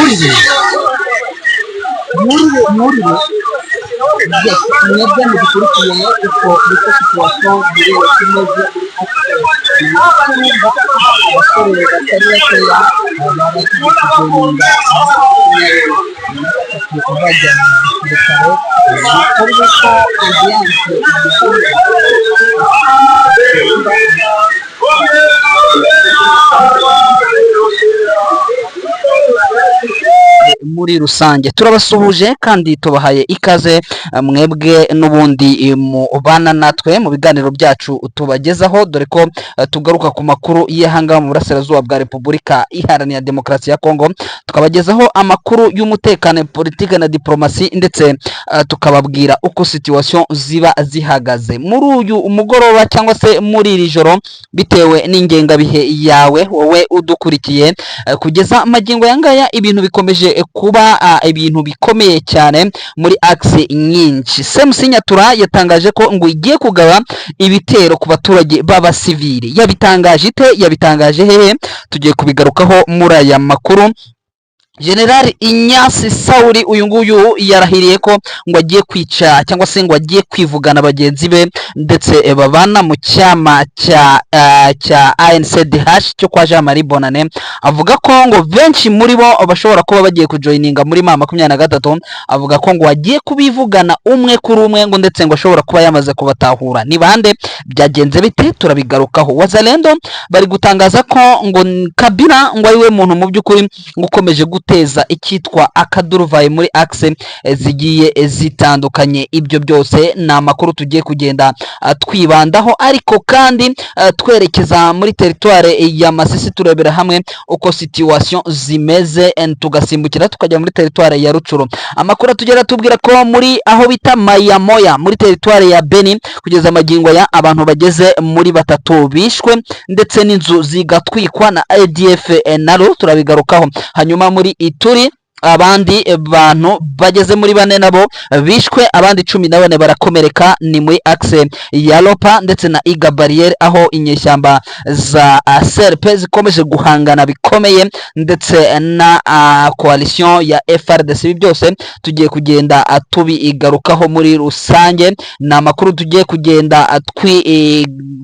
Mwurire, mwurire, mwurire. Yes, mwebwe mudukurikiye, uko niko situation biri imeze muri Kirumba. Abasore batari bakeya babashije kujoininga 23 bajya mu gisirikare, bikorwa ko audience. Muri rusange turabasuhuje kandi tubahaye ikaze, mwebwe n'ubundi mubana natwe mu biganiro byacu tubagezaho, dore ko tugaruka ku makuru y'ahangaha mu burasirazuba bwa Repubulika Iharanira Demokarasi ya Kongo, tukabagezaho amakuru y'umutekano, politike na diplomasi, ndetse tukababwira uko situation ziba zihagaze muri uyu mugoroba cyangwa se muri iri joro, bitewe n'ingengabihe yawe wowe udukurikiye. Kugeza magingo aya ngaya ibintu bikomeje kuba ibintu bikomeye cyane muri axe nyinshi. AFC Nyatura yatangaje ko ngo igiye kugaba ibitero ku baturage b'abasivili. Yabitangaje ite? Yabitangaje hehe? Tugiye kubigarukaho muri aya makuru. General Inyasi Sauri, uyu nguyu yarahiriye ko ngo agiye kwica cyangwa se ngo agiye kwivugana bagenzi be ndetse babana mu cyama cya ANCDH cyo kwa Jean Marie Bonane. Avuga ko ngo benshi muri bo bashobora kuba bagiye kujoininga muri M23. Avuga ko ngo agiye kubivugana umwe kuri umwe, ngo ndetse ngo ashobora kuba yamaze kubatahura. Ni bande? Byagenze bite? Turabigarukaho. Wazalendo bari gutangaza ko ngo Kabila ngo ari we muntu mu by'ukuri ngo ukomeje guteza icyitwa akaduruvayi muri axe zigiye zitandukanye. Ibyo byose ni amakuru tugiye kugenda twibandaho, ariko kandi twerekeza muri teritware ya Masisi, turebera hamwe uko situation zimeze, tugasimbukira tukajya muri teritware ya Rucuru. Amakuru atugera tubwira ko muri aho bita Mayamoya muri teritware ya Beni, kugeza amagingo ya abantu bageze muri batatu bishwe ndetse n'inzu zigatwikwa na ADF naro, turabigarukaho. Hanyuma muri Ituri abandi bantu bageze muri bane nabo bishwe, abandi 14 barakomereka. Ni muri axe ya Lopa ndetse na Iga Barriere, aho inyeshyamba za SRP zikomeje guhangana bikomeye ndetse na coalition ya FARDC. Ibi byose tugiye kugenda tubigarukaho muri rusange. Ni amakuru tugiye kugenda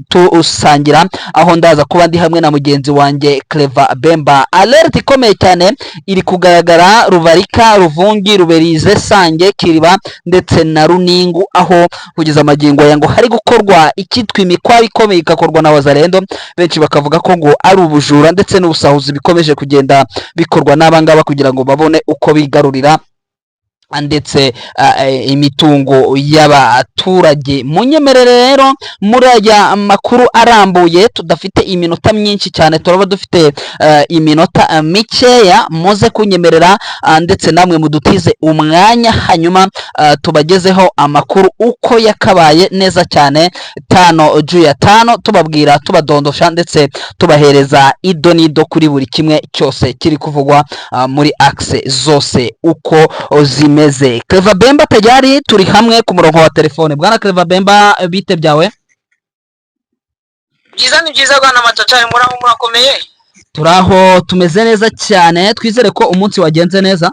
tusangira, aho ndaza kuba ndi hamwe na mugenzi wanjye Clever Bemba. Alert ikomeye cyane iri kugaragara Rubarika, Ruvungi, Ruberize, Sange, Kiriba ndetse na Runingu, aho kugeza amagingo aya ngo hari gukorwa icyitwa imikwabi ikomeye igakorwa na Wazalendo. Benshi bakavuga ko ngo ari ubujura ndetse n'ubusahuzi bikomeje kugenda bikorwa n'abangaba kugira ngo babone uko bigarurira ndetse imitungo y'abaturage. Munyemerere rero muri aya makuru arambuye, tudafite iminota myinshi cyane, turaba dufite iminota mikeya, muze kunyemerera ndetse namwe mudutize umwanya, hanyuma tubagezeho amakuru uko yakabaye neza cyane, tano juu ya tano, tubabwira, tubadondosha ndetse tubahereza ido n'ido kuri buri kimwe cyose kiri kuvugwa muri axe zose uko zimeze. Clever Bemba tayari turi hamwe ku murongo wa telefone. Bwana Clever Bemba, bite byawe? Byiza, ni byiza, bwana Macacari. Muraho, murakomeye? Turaho, tumeze neza cyane. Twizere ko umunsi wagenze neza.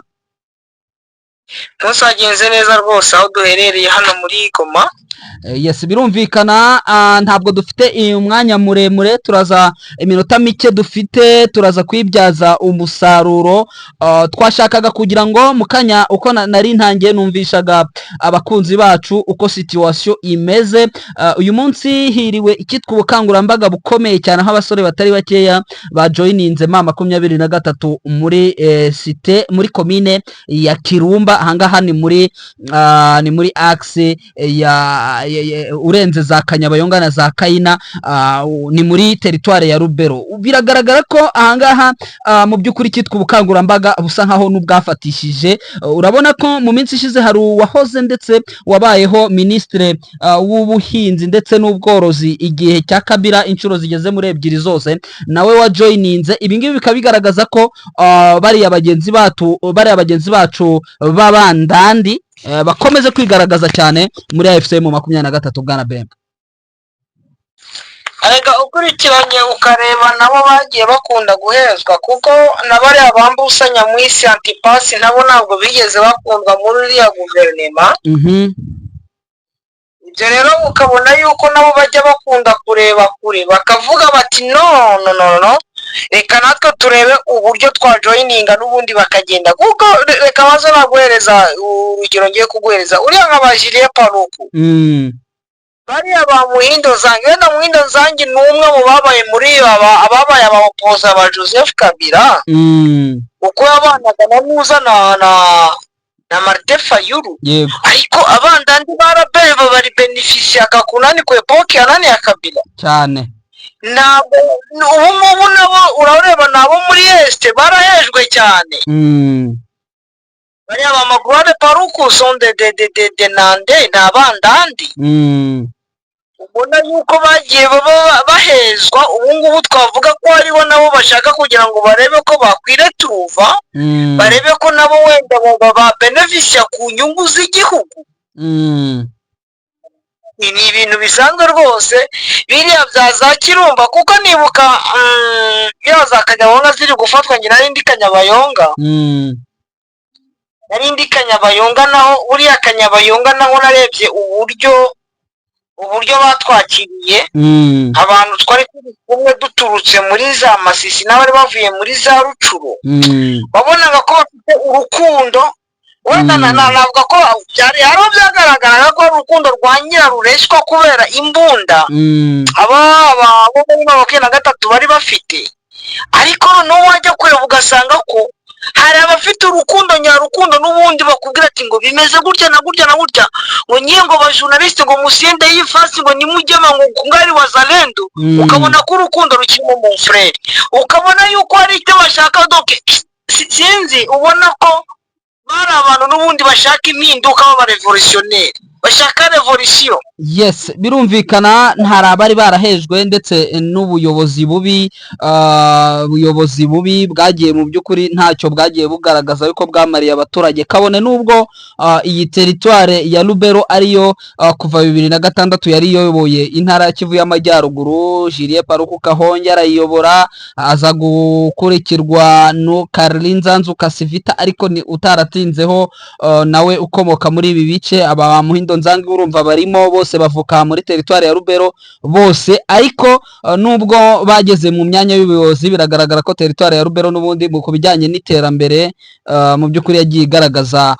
Umunsi wagenze neza rwose aho duherereye hano muri Goma. Yes, birumvikana, ntabwo dufite umwanya muremure, turaza iminota mike dufite turaza kuyibyaza umusaruro. Twashakaga kugira ngo mu kanya uko nari ntangiye numvishaga abakunzi bacu uko situation imeze. Uyu munsi hiriwe icyitwa ubukangurambaga bukomeye cyane, aho abasore batari bakeya bajoininze M23 muri cité, muri komine ya Kirumba. Ahangaha ni muri axe ya urenze za Kanyabayonga na za Kayina, ni muri teritware ya Rubero. Biragaragara ko ahangaha mu by'ukuri cyitwa ubukangurambaga busa nkaho n'ubwafatishije. Urabona ko mu minsi ishize hari uwahoze ndetse wabayeho minisitire w'ubuhinzi ndetse n'ubworozi igihe cya Kabila inshuro zigeze muri ebyiri zose, nawe wa joininze. Ibi ngibi bikaba bigaragaza ko bariya bagenzi bacu b'abandandi bakomeze kwigaragaza cyane muri AFC M23, bwana Bemba. Erega ukurikiranye ukareba, nabo bagiye bakunda guhezwa, kuko na bariya bambusa Nyamwisi Antipasi nabo ntabwo bigeze bakundwa muri uriya guverinema. Ibyo rero ukabona yuko nabo bajya bakunda kureba kure, bakavuga bati: "No, no, no, no, reka natwe turebe uburyo twajoininga n'ubundi." Bakagenda, kuko reka baze baguhereza urugero, ngiye kuguhereza uriya nka ba Julien Paluku, bariya ba Muhindo Nzangi. Wenda Muhindo Nzangi ni umwe mu babaye muri aba ababaye abaopposants ba Joseph Kabila, uko yabanaga na Nuza na Martin Fayulu. Ariko abandandi barabebe bari bénéficiaka kunani ku époque ya nani, ya Kabila. Ntabwo ubu ngubu nabo urareba, nabo muri Est barahejwe cyane. Bariya ba Magloire Paluku sont de nande, ni abandandi. Ubona yuko bagiye baba bahezwa. Ubu ngubu twavuga ko hariho nabo bashaka kugira ngo barebe ko bakwiretrouva, barebe ko nabo wenda ba bénéficia ku nyungu z'igihugu. Ni ibintu bisanzwe rwose biriya bya za Kirumba, kuko nibuka ya za Kanyabayonga ziri gufatwa, njye nari ndi Kanyabayonga. Nari ndi Kanyabayonga naho, buriya Kanyabayonga naho narebye uburyo batwakiriye abantu twari turi kumwe duturutse muri za Masisi n'abari bavuye muri za Rutshuru. Wabonaga ko bafite urukundo, wenda navuga ko byari hariho byagaragaraga ko ari urukundo rwa nyirarureshywa kubera imbunda aba bo muri 23 bari bafite. Ariko noneho wajya kureba ugasanga ko hari abafite urukundo nyarukundo n'ubundi bakubwira ati ngo bimeze gutya na gutya na gutya, ngo nyiye, ngo bajournaliste, ngo musiende iyi fasi, ngo nimujyema, ngo ngari wazalendo. Ukabona ko urukundo rukirimo mu frère, ukabona yuko hari icyo bashaka. Donc sinzi, ubona ko bari abantu n'ubundi bashaka impinduka, b'abarévolutionnaires, bashaka révolution. Yes, birumvikana, hari abari barahejwe ndetse n'ubuyobozi bubi. Ubuyobozi bubi bwagiye mu by'ukuri ntacyo bwagiye bugaragaza yuko bwamariye abaturage, kabone n'ubwo iyi territoire ya Lubero ariyo kuva 2006 yari iyoboye intara ya Kivu y'Amajyaruguru. Julien Paluku Kahongya arayiyobora, aza gukurikirwa no Caroline Nzanzu Kasivita, ariko ni utaratinzeho, nawe ukomoka muri ibi bice. Aba Muhindo Nzangi urumva barimo bose bavuka muri territoire ya Lubero bose. Ariko nubwo bageze mu myanya y'ubuyobozi, biragaragara ko territoire ya Lubero n'ubundi mu ku bijyanye n'iterambere mu by'ukuri yagiye igaragaza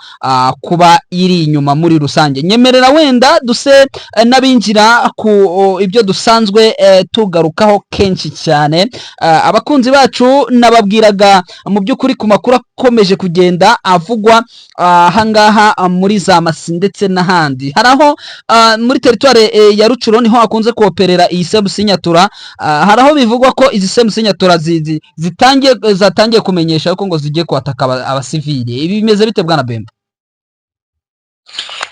kuba iri inyuma muri rusange. Nyemerera wenda duse n'abinjira ku ibyo dusanzwe tugarukaho kenshi cyane. Abakunzi bacu nababwiraga mu by'ukuri ku makuru akomeje kugenda avugwa ahangaha muri za Masisi ndetse n'ahandi. Hari aho muri territoire ya Rutshuru niho hakunze koperera iyi CMC Nyatura. Hari aho bivugwa ko izi CMC Nyatura zitangiye zatangiye kumenyesha ko ngo zigiye kwataka abasivili. Ibi bimeze bite, bwana Bemba?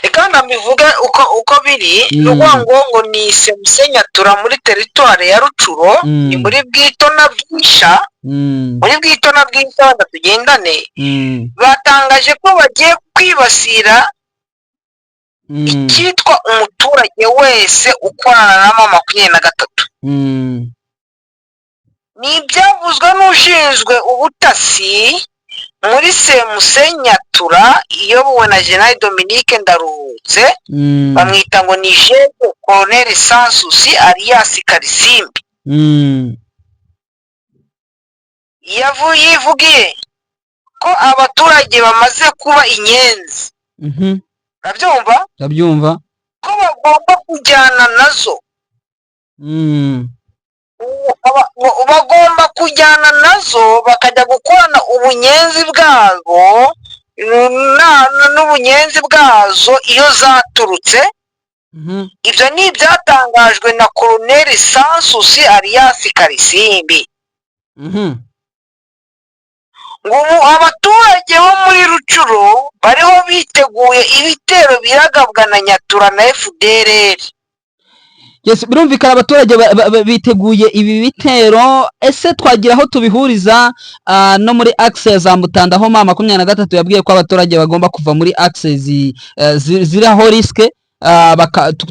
Reka nabivuge uko biri. Ni ukuvuga ngo ni CMC Nyatura muri territoire ya Rutshuru, ni muri Bwito na Bwisha. Muri Bwito na Bwisha, wenda tugendane, batangaje ko bagiye kwibasira icyitwa umuturage wese ukorana na M23. Ni ibyavuzwe n'ushinzwe ubutasi muri CMC Nyatura iyobowe na General Dominique Ndaruhutse. Bamwita ngo ni Jeune Colonel Sansusi alias Karisimbi. Yivugiye ko abaturage bamaze kuba inyenzi. Urabyumva? Ndabyumva. Ko bagomba kujyana nazo. Bagomba kujyana nazo, bakajya gukorana ubunyenzi bwabo n'ubunyenzi bwazo iyo zaturutse. Ibyo ni ibyatangajwe na Koloneli Sansusi alias Karisimbi. Ngo ubu abaturage bo muri Rutshuru bariho biteguye ibitero biragabwa na Nyatura na FDLR. Yes, birumvikana, abaturage biteguye ibi bitero. Ese twagira aho tubihuriza no muri axe ya za Mutanda, aho M23 yabwiye ko abaturage bagomba kuva muri axe ziriho risque?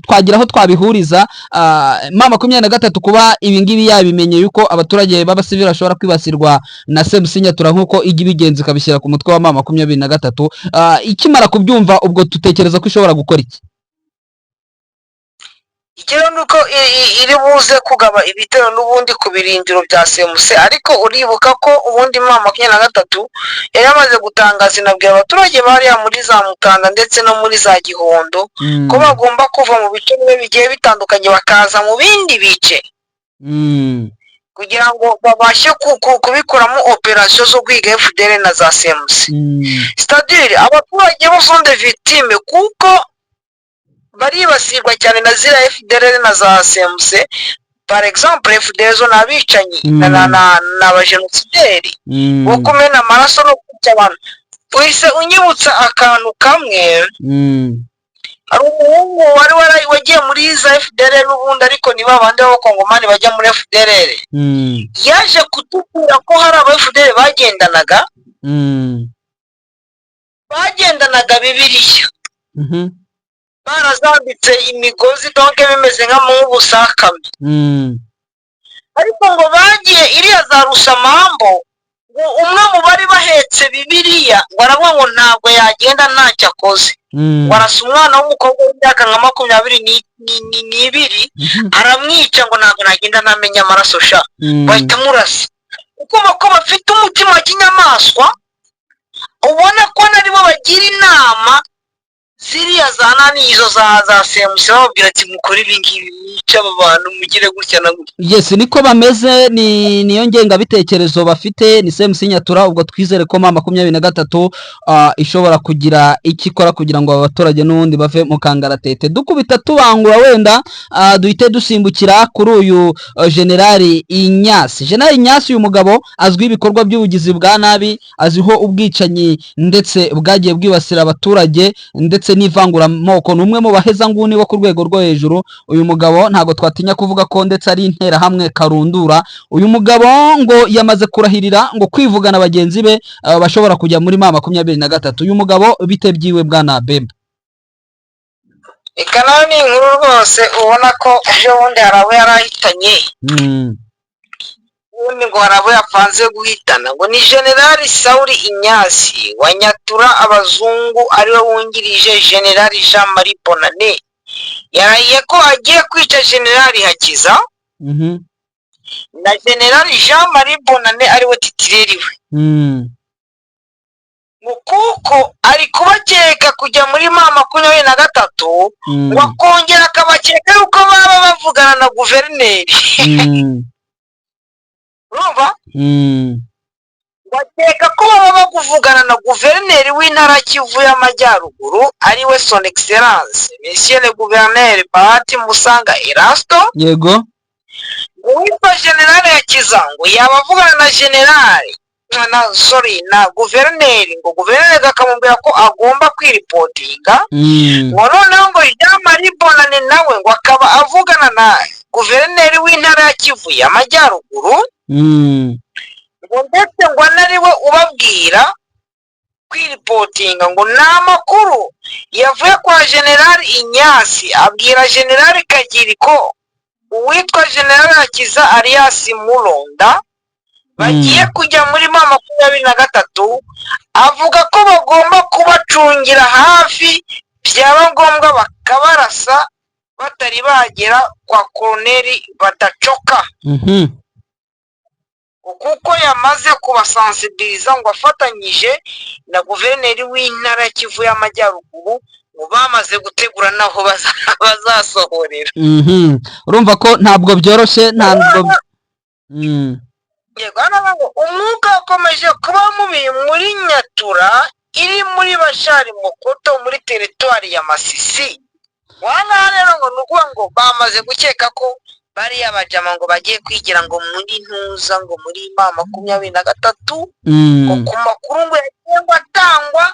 Twagira aho twabihuriza. M23 kuba ibi ngibi yabimenye yuko abaturage b'abasivili bashobora kwibasirwa na CMC Nyatura, nk'uko ijya ibigenza ikabishyira ku mutwe wa M23, ikimara kubyumva, ubwo dutekereza ko ishobora gukora iki? Ikiro ni uko iri buze kugaba ibitero n'ubundi ku birindiro bya CMC. Ariko uribuka ko ubundi M23 yari yamaze gutangaza, inabwira abaturage bariya muri za Mutanda ndetse no muri za Gihondo ko bagomba kuva mu bice bimwe bigiye bitandukanye, bakaza mu bindi bice kugira ngo babashe kubikoramo operasiyo zo kwiga FDLR na za CMC. C'est-à-dire abaturage bo sont des victimes, kuko baribasirwa cyane na ziriya FDLR na za CMC. Par exemple, FDLR zo ni abicanyi na abajenosideri bo kumena amaraso no kwica abantu. Uhise unyibutsa akantu kamwe. Hari umuhungu wari wagiye muri za FDLR n'ubundi, ariko ni ba bandi b'abakongomani bajya muri FDLR. Yaje kutubwira ko hari aba FDLR bagendanaga Bibiliya barazambitse imigozi, donc bimeze nka nk'ubusakame. Ariko ngo bagiye iriya za Rusamambo, ngo umwe mu bari bahetse Bibiliya ngo aravuga ngo ntabwo yagenda ntacyo akoze. Ngo arasa umwana w'umukobwa w'imyaka nka makumyabiri n'ibiri, aramwica, ngo ntabwo nagenda ntamenya amaraso sha. Bahita murasa. Ukumva ko bafite umutima wa kinyamaswa, ubona ko naribo bagira inama ziriya za nani, izo za CMC, bababwira ati: "Mukore ibi ngibi, mwice aba bantu, mugire gutya na gutya." Yes, niko bameze, ni niyo ngengabitekerezo bafite, ni CMC Nyatura. Ubwo twizere ko M23 ishobora kugira icyo ikora kugira ngo aba baturage n'ubundi bave mu kangaratete. Dukubita tubangura, wenda duhite dusimbukira kuri uyu Generali Inyasi. Generali Inyasi, uyu mugabo azwiho ibikorwa by'ubugizi bwa nabi, azwiho ubwicanyi ndetse bwagiye bwibasira abaturage ndetse n'ivanguramoko. Ni umwe mu bahezanguni bo ku rwego rwo hejuru. Uyu mugabo ntabwo twatinya kuvuga ko ndetse ari interahamwe karundura. Uyu mugabo ngo yamaze kurahirira ngo kwivugana bagenzi be bashobora kujya muri M23. Uyu mugabo bite byiwe, bwana Bemba? Reka nawe ni inkuru rwose, ubona ko ejo bundi hari abo yari ahitanye. Ubundi ngo hari abo yapanze guhitana. Ngo ni Generali Sauli Inyasi wa Nyatura abazungu, ariwe wungirije Generali Jean Marie Bonane, yarahiye ko agiye kwica Generali Hakiza na Generali Jean Marie Bonane, ariwe titulaire we, ngo kuko ari kubakeka kujya muri M23, ngo akongera akabakeka yuko baba bavugana na guverineri. Urumva? Bakeka ko baba bakuvugana na guverineri w'intara Kivu y'Amajyaruguru, ariwe Son Excellence Monsieur le Gouverneur Bahati Musanga Erasto. Uwitwa Generale Hakiza ngo yaba avugana na generale na, sorry, na guverineri, ngo guverineri akamubwira ko agomba kwiripotinga. Ngo noneho ngo Jean Marie Bonane nawe ngo akaba avugana na guverineri w'intara ya Kivu y'Amajyaruguru, ngo ndetse ngo anariwe ubabwira kwiripotinga. Ngo ni amakuru yavuye kwa Generali Inyasi, abwira Generali Kagiri ko uwitwa Generali Hakiza alias Muronda bagiye kujya muri M23, avuga ko bagomba kubacungira hafi, byaba ngombwa bakabarasa batari bagera kwa koroneri badacoka, kuko yamaze kubasansibiliza, ngo afatanyije na guverineri w'intara ya Kivu y'Amajyaruguru, ngo bamaze gutegura n'aho bazasohorera. Urumva ko ntabwo byoroshye, ntabwo. Yego, hano ngo umwuka ukomeje kuba mubi muri Nyatura iri muri Bashari Mokoto, muri teritwari ya Masisi. Wahangaha rero ngo ni ukuvuga ngo bamaze gukeka ko bariya bajama ngo bagiye kwigira ngo muri ntuza, ngo muri M23, ngo ku makuru ngo yagiye ngo atangwa,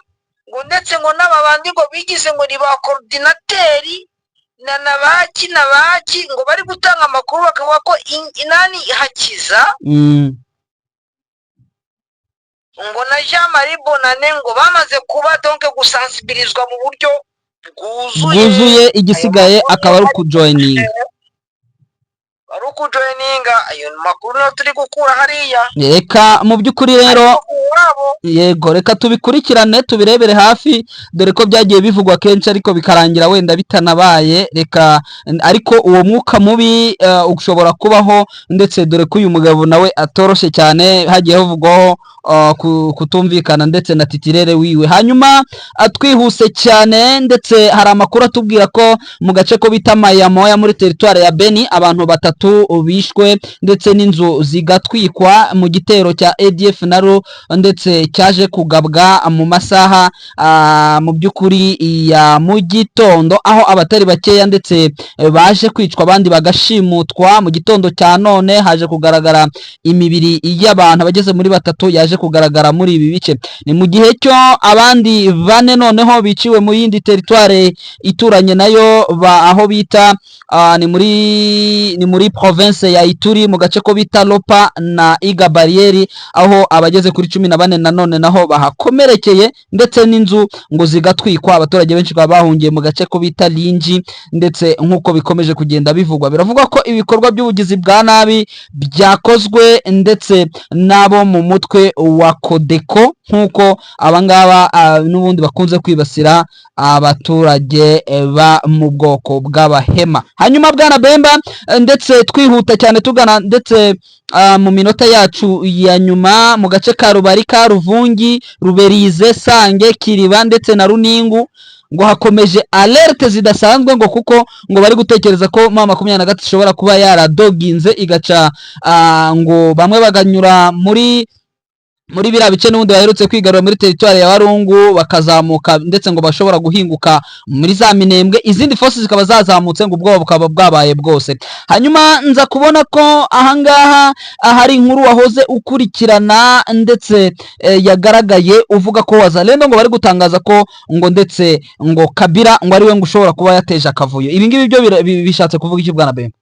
ngo ndetse ngo n'aba bandi ngo bigize ngo ni ba coordinateur na baki na baki, ngo bari gutanga amakuru bakavuga ko inani Hakiza ngo na Jean Marie Bonane ngo bamaze kuba donc gusansibirizwa mu buryo bwuzuye. Bwuzuye. Ayo Igisigaye makuru akaba ari ukujoininga. Ari ukujoininga. Ayo makuru niyo turi gukura hariya. Reka mu by'ukuri rero Ariko uwabo Yego, reka tubikurikirane, tubirebere hafi, dore ko byagiye bivugwa kenshi ariko bikarangira wenda bitanabaye. Reka ariko uwo mwuka mubi ushobora kubaho, ndetse dore ko uyu mugabo nawe atoroshye cyane, hagiye havugwaho kutumvikana ndetse na titulaire wiwe. Hanyuma twihuse cyane, ndetse hari amakuru atubwira ko mu gace ko bita Mayamoya muri teritwari ya Beni abantu batatu bishwe ndetse n'inzu zigatwikwa mu gitero cya ADF NALU, ndetse cyaje kugabwa mu masaha mu by'ukuri ya mu gitondo, aho abatari bakeya ndetse baje kwicwa, abandi bagashimutwa. Mu gitondo cya none haje kugaragara imibiri y'abantu abageze muri batatu yaje kugaragara muri ibi bice. Ni mu gihe cyo abandi bane noneho biciwe mu yindi teritware ituranye nayo aho bita ni muri province ya Ituri, mu gace ko bita Lopa na Iga Barriere, aho abageze kuri 14 nanone naho bahakomerekeye, ndetse n'inzu ngo zigatwikwa. Abaturage benshi bakaba bahungiye mu gace ko bita Linji. Ndetse nk'uko bikomeje kugenda bivugwa, biravugwa ko ibikorwa by'ubugizi bwa nabi byakozwe ndetse n'abo mu mutwe wa Codeco, nk'uko abangaba n'ubundi bakunze kwibasira abaturage ba mu bwoko bw'Abahema. Hanyuma bwana Bemba, ndetse twihuta cyane tugana ndetse mu minota yacu ya nyuma, mu gace ka Rubarika, Ruvungi, Ruberize, Sange, Kiriba ndetse na Runingu ngo hakomeje alerte zidasanzwe, ngo kuko ngo bari gutekereza ko M23 ishobora kuba yaradoginze igaca ngo bamwe baganyura muri biriya bice n'ubundi baherutse kwigarura muri teritwari ya Warungu, bakazamuka, ndetse ngo bashobora guhinguka muri za Minembwe, izindi force zikaba zazamutse, ngo ubwoba bukaba bwabaye bwose. Hanyuma nza kubona ko ahangaha hari inkuru wahoze ukurikirana, ndetse yagaragaye uvuga ko Wazalendo ngo bari gutangaza ko ngo ndetse ngo Kabila ngo ari we ngo ushobora kuba yateje akavuyo. Ibi ngibi byo bishatse kuvuga iki, bwana Bemba?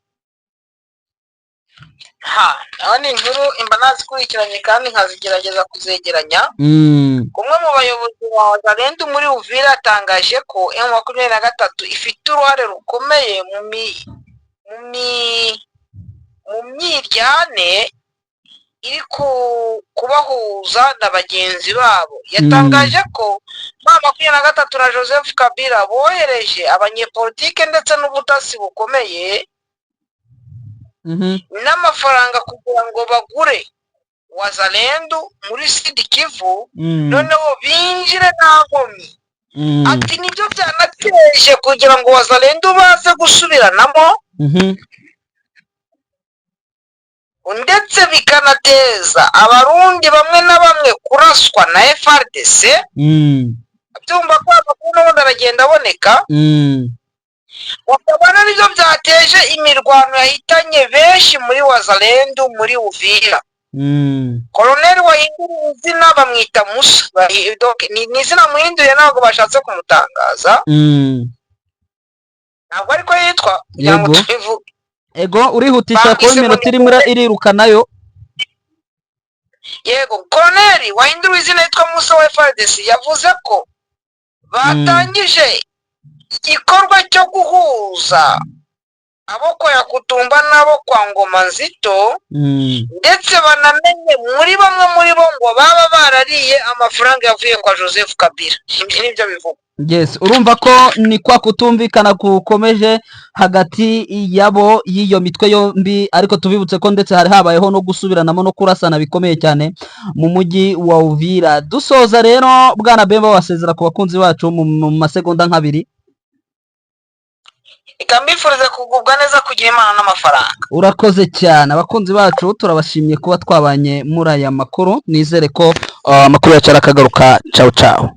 Ha, naho ni inkuru imba nazikurikiranye kandi nkazigerageza kuzegeranya. Umwe mu bayobozi ba Wazalendo muri Uvira yatangaje ko M23 ifite uruhare rukomeye mu myiryane iri kubahuza na bagenzi babo. Yatangaje ko M23 na Joseph Kabila bohereje abanyepolitike ndetse n'ubutasi bukomeye n'amafaranga kugira ngo bagure Wazalendo muri Sud Kivu, noneho binjire nta nkomyi. Ati nibyo byanateje kugira ngo Wazalendo baze gusubiranamo, ndetse bikanateza Abarundi bamwe na bamwe kuraswa na FARDC. Byumva ko amakuru n'ubundi aragenda aboneka. Bakaba nibyo byateje imirwano yahitanye benshi muri Wazalendo muri Uvira. Koloneli wahinduriwe izina bamwita Musa. Donc, ni izina muhinduye, ntabwo bashatse kumutangaza. Ntabwo ariko yitwa kugira ngo tubivuge. Ego, urihutisha kuba Bamwise iminota ngo irimo irirukanayo. Yego, koloneli wahinduriwe izina yitwa Musa wa FARDC yavuze ko batangije igikorwa cyo guhuza abo kwa Yakutumba n'abo kwa Ngoma Nzito, ndetse banamenye muri bamwe muri bo ngo baba barariye amafaranga yavuye kwa Joseph Kabila. Ibyo nibyo bivugwa. Yes, urumva ko ni kwa kutumvikana gukomeje hagati yabo, y'iyo mitwe yombi. Ariko tubibutse ko ndetse hari habayeho no gusubiranamo no kurasana bikomeye cyane mu mujyi wa Uvira. Dusoza rero, bwana Bemba, wasezera ku bakunzi bacu mu masegonda nk'abiri. Reka mbifurize kugubwa neza, kugira Imana n'amafaranga. Urakoze cyane. Abakunzi bacu turabashimiye kuba twabanye muri aya makuru. Nizere ko amakuru yacu arakagaruka. Ciao ciao.